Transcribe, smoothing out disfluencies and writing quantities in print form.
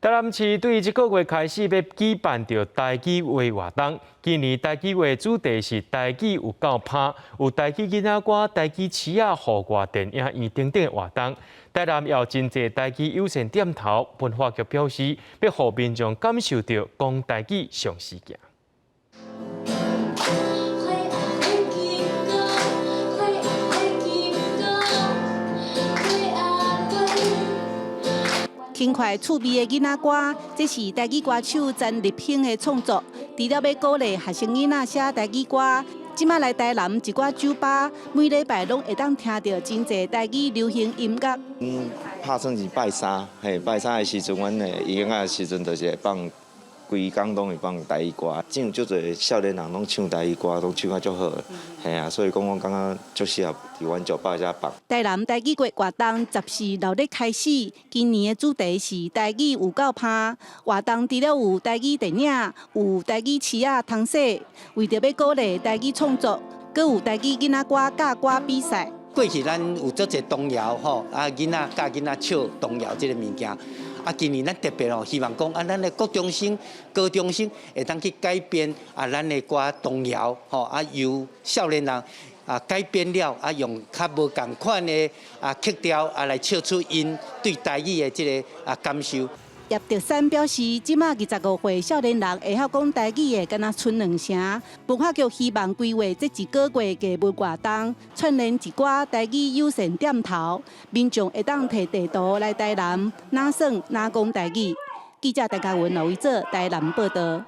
台南市對這個月開始欲舉辦著台語月活動。今年台語月主題是台語有夠拍，有台語囡仔歌、台語詩仔、戶外電影院等等的活動。台南也有真濟台語友善店頭，文化局表示，欲予民眾感受著講台語上時行。花啊花金剛，花啊花金剛，花啊花。輕快趣味的囡仔歌，這是台語歌手曾立興的創作。除了欲鼓勵學生囡仔寫台語歌，這馬來台南一寡酒吧，每禮拜攏會當聽著真濟台語流行音樂。嗯，拍算是拜三，嘿，拜三的時陣，阮的音樂的時陣就是會放，規工攏會放台語歌，真有足濟少年人攏唱台語歌，攏唱甲足好的，嘿啊，所以講我感覺足適合佇阮酒吧遮放。台南台語月活動14鬧熱開始，今年的主題是台語有夠拍。活動除了有台語電影，有台語詩仔通寫，為著欲鼓勵台語創作，閣有台語囡仔歌教歌比賽。過去咱有足濟童謠吼，啊囡仔教囡仔唱童謠這个物件。啊，今年咱特別吼，希望講啊，咱的國中生、高中生會當去改編啊，咱的歌童謠吼，啊由少年人啊改編了啊，用較無仝款的啊曲調啊來唱出𪜶對台語的這个啊感受。葉德山表示，這馬25歲少年人會曉講台語的，敢若賰兩成。文化局希望規劃這一個月藝文活動，串聯一寡台語友善店頭，民眾會當提地圖來台南，哪耍哪講台語。記者陳嘉文、劉維哲台南報道。